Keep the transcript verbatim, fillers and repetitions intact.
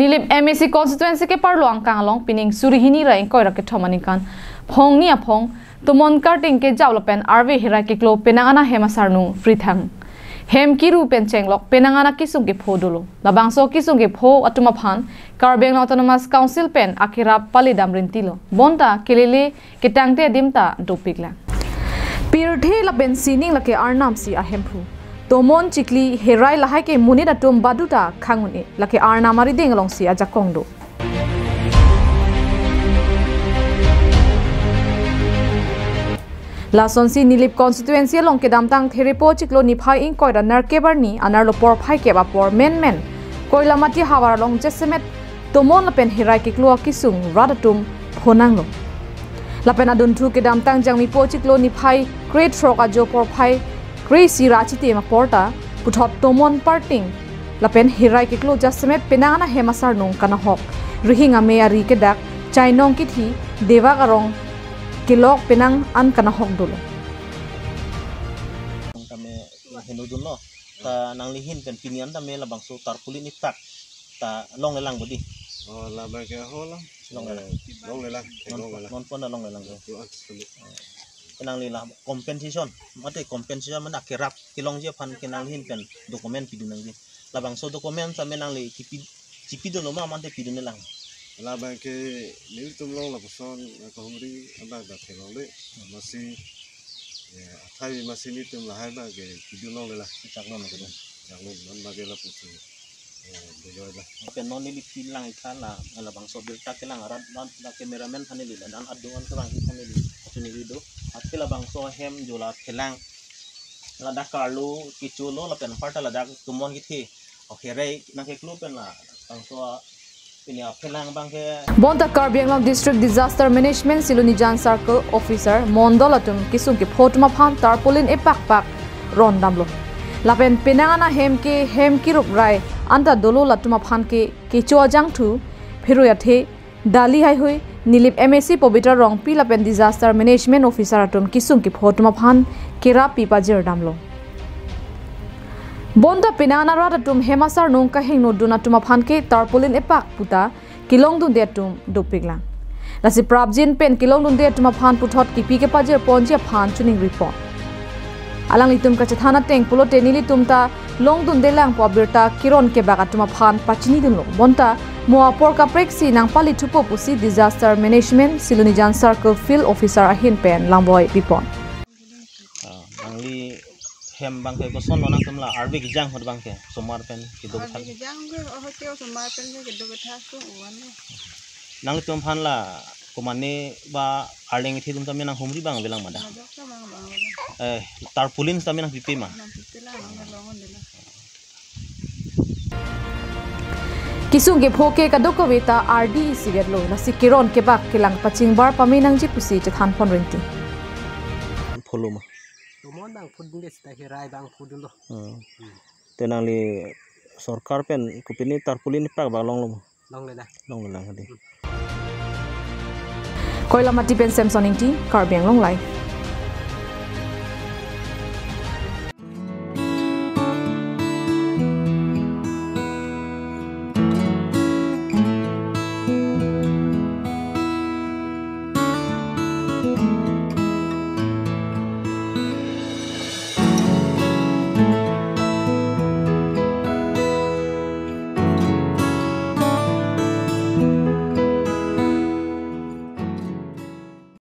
Nilip M A C constituency keparlo angkang along pining suri hini ra ingkoi ra kethom aningkan phongni aphong tomon karting kejap lapen arve herai keklo penang ana hem asarnung prithang. Hem kiru pen chenglok penang ana kisung kepho dolo. Labangso kisung kepho atum aphan Karbi Anglong Autonomous Council pen akerap pale dam rintilo. Bonta kelele ketangte adim ta dopiklang. Pirthe lapen sining lake arnam si ahemphu. Tomon chikli herai lahai ke monit atum baduta khang un-e, lake arnam arideng alongsi ajakong do. Lasonsi Nilip constituency along kedamtang Therepo chiklo niphai ingkoi ra nerkep arni anerlo porphai kep apor menmen Koilamati havar along jasemet tomon lapen herai keklo akisung rat atum phonanglo. Lapen adunthu kedamtang Jangmipo chiklo niphai krethrok ajo porphai kreisi ra chitim aporta puthot tomon parting lapen herai keklo jasemet penang ana hem asarnung kanahok, rihing ame ari kedak, chainong kithi, dewak arong kelok penang an kanahok dolo. Tame hinudunlo. Ta nangli ahin pen pini an tame labangso tarpaulin ipak ta longlelang bodi. Oh, labang ke ho lang. Longlelang. Eh, longlelang. Eh, non, longlelang. Non pon ta longlelang. Yo, ah, sulu. Ke nangli la compensation, mate compensation mane akerap kelongji aphan ke nangli ahin pen document pidun nangji. Labangso document tame nangli kipi, chipidunlo ma mate pidunlelang. Labang ke nelitum along lapuson, eh, kahumri abang ta theklongle. Masi, eh, athai masi nelitum lahai abang ke pidunlonglelang. Chaklo na kedo. Chaklo, non abang ke lapuson. Eh, bejoi la. Oke, non neli pilang ikha la, labangso birta kelang arat dan la cameraman aphan neli la, dan adung an kevangji aphan neli, achu neli do. Athe labangso ahem jo la phelang, ladak karlo, kecholo, lapen aparta ladak tomon kethe. Oke, herai nangkeklo pen la, bangso pini aphelang abang ke. Bonta Karbi Anglong District Disaster Management Silonijan Circle Officer Mondol atum kisung kepho atum aphan tarpaulin epakpak rondamlo. Lapen penang ana hem ke hem kirup rai anta dolo latum aphan ke kecho ajangthu, phirui athe, dali haihui, Nilip M A C Pabitra Rongpi lapen Disaster Management Officer atum kisung kepho atum aphan kerap pi pajirdamlo. Bonta penang ana rat atum hem asarnung kahingnodun atum aphan ke tarpaulin epak puta kelongdunde atum dopiklang. Lasi prapjin pen kelongdunde atum aphan puthot kipi kepajir ponji aphan choningri pon. Alanglitum kachethan ateng pulote nelitum ta longdundelang pu abirta keron kebak atum aphan pachinidunlo. Bonta mo apor kaprek si nangpali thupo pusi Disaster Management Silonijan Circle Field Officer ahin pen langboi pipon. Ah, nangli hem abang ke koson lo nangtum la arve kejang ahut abang ke osomar pen kedo kethak. Arve kejang ke, oh, ke osomar pen ke kedo kethak ke ovan lo. Nangtum aphan la komane ba arleng ithi atum tame nanghumri abang avelang ma da? Majok ta abang abang avelang. Eh, tarpaulin tame nangpipe ma? Nangpipelang, nang long-un-elang. Kisung kepho ke kadokave ta ardi isivetlo, lasi keron kebak kelang pachingbar pame nangji pusi chethan pon rinti. Pholo ma? Tomon abang phudun de sita herai abang phudunlo. Hmm. Te nangli sorkar pen kopine tarpaulin epak abang longlo ma? Longlelang. Longlelang hadi. Koilamati pen Samson Ingti, Karbi Anglong Live.